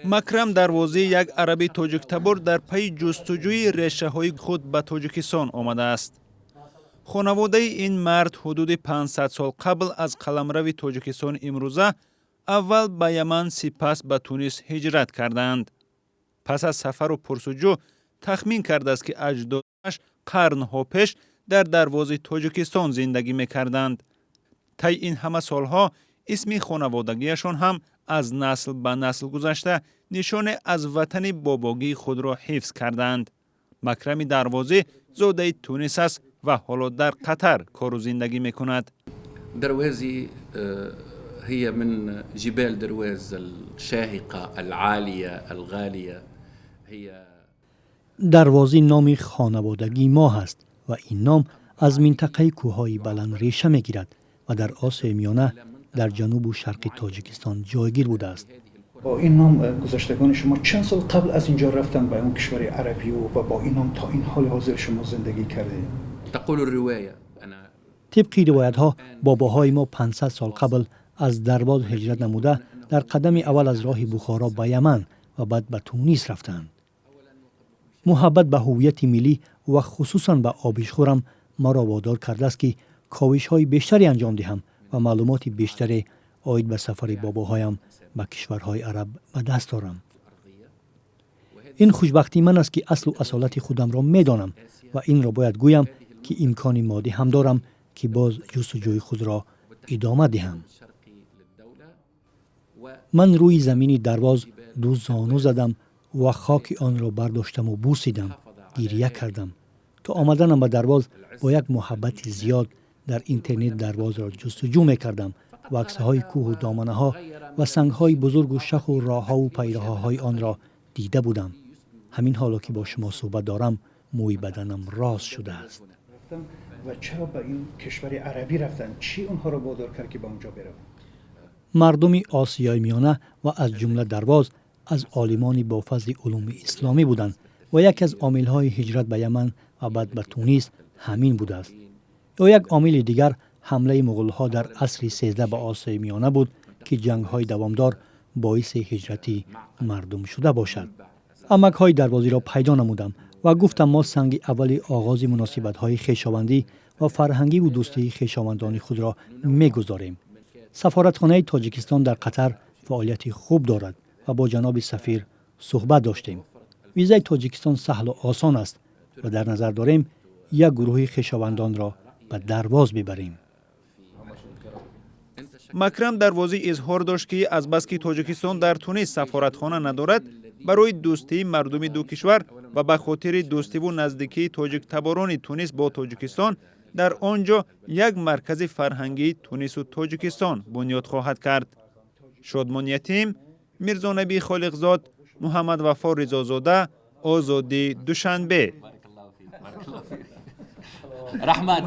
Макрам Дарвозӣ, як араби тоҷиктабор, дар пайи ҷустуҷӯи решаҳои худ ба Тоҷикистон омадааст. Хонаводаи ин мард ҳудуди 500 сол қабл аз қаламрави Тоҷикистони имрӯза аввал ба Яман, сипас ба Тунис ҳиҷрат кардаанд. Пас аз сафару пурсуҷӯ тахмин кардааст, ки аҷдодаш қарнҳо пеш дар Дарвози Тоҷикистон зиндагӣ мекарданд. Тай ин ҳама солҳо исми хонаводагиашон ҳам аз насл ба насл гузашта, нишоне аз ватани бобогии худро ҳифз кардаанд. Макрами Дарвозӣ зодаи Тунис аст ва ҳоло дар Қатар кору зиндагӣ мекунад. دروازي هي من جبال درواز الشاهقة العالية الغالية هي Дарвозӣ номи хонаводагии мо ҳаст ва ин ном аз минтақаи кӯҳҳои баланд реша мегирад ва дар Осиёи Миёна, дар ҷанубу шарқи Тоҷикистон ҷойгир будааст. Бо ин ном гузаштагони шумо чанд сол қабл аз инҷо рафтанд ба он кишвари арабию ва бо ин ном то ин ҳоли ҳозир шумо зиндагӣ кардед? تقول الرواية أنا Тибқи ривоятҳо, бобоҳои мо 500 сол қабл аз Дарвоз ҳиҷрат намуда, дар қадами аввал аз роҳи Бухоро ба Яман ва баъд ба Тунис рафтанд. Муҳаббат ба ҳуввияти миллӣ ва хусусан ба обишхӯрам маро водор кардааст, ки ковишҳои бештаре анҷом диҳам ва маълумоти бештаре оид ба сафари бобоҳоям ба кишварҳои араб ба даст орам. Ин хушбахтии ман аст, ки аслу асолати худамро медонам ва инро бояд гӯям, ки имкони моддӣ ҳам дорам, ки боз ҷустуҷӯи худро идома диҳам. Ман рӯи замини Дарвоз ду зону задам ва хоки онро бардоштаму бусидам, гирья кардам. То омаданам ба Дарвоз бо як муҳаббати зиёд дар интернет Дарвозро ҷустуҷӯ мекардам ва аксҳои кӯҳу доманаҳо ва сангҳои бузургу шаху роҳҳову пайроҳаҳои онро дида будам. Ҳамин ҳоло ки бо шумо суҳбат дорам, мӯи баданам рост шудааст. Ва чаро ба ин кишвари арабӣ рафтанд? Чӣ онҳоро водор кард, ки ба онҷо бираванд? Мардуми Осиёи Миёна ва аз ҷумла Дарвоз аз олимони бофазли улуми исломӣ буданд ва яке аз омилҳои ҳиҷрат ба Яман ва баъд ба Тунис ҳамин будааст. Ё як омили дигар ҳамлаи муғулҳо дар асри 13 ба Осиёи Миёна буд, ки ҷангҳои давомдор боиси ҳиҷрати мардум шуда бошад. Амакҳои Дарвозиро пайдо намудам ва гуфтам, мо санги аввали оғози муносибатҳои хешовандӣ ва фарҳангиву дӯстии хешовандони худро мегузорем. Сафоратхонаи Тоҷикистон дар Қатар фаъолияти хуб дорад ва бо ҷаноби сафир суҳбат доштем. Визаи Тоҷикистон саҳлу осон аст ва дар назар дорем як гурӯҳи хешовандонро ба Дарвоз бибарем. Макрам Дарвозӣ изҳор дошт, ки азбаски Тоҷикистон дар Тунис сафоратхона надорад, барои дӯстии мардуми ду кишвар ва ба хотири дӯстиву наздикии тоҷиктаборони Тунис бо Тоҷикистон дар он ҷо як маркази фарҳангии Тунису Тоҷикистон бунёд хоҳад кард. Шодмон Ятим, Мирзонабӣ Холиқзод, Муҳаммадвафо Ризозода, Озодӣ, Душанбе. Раҳмат.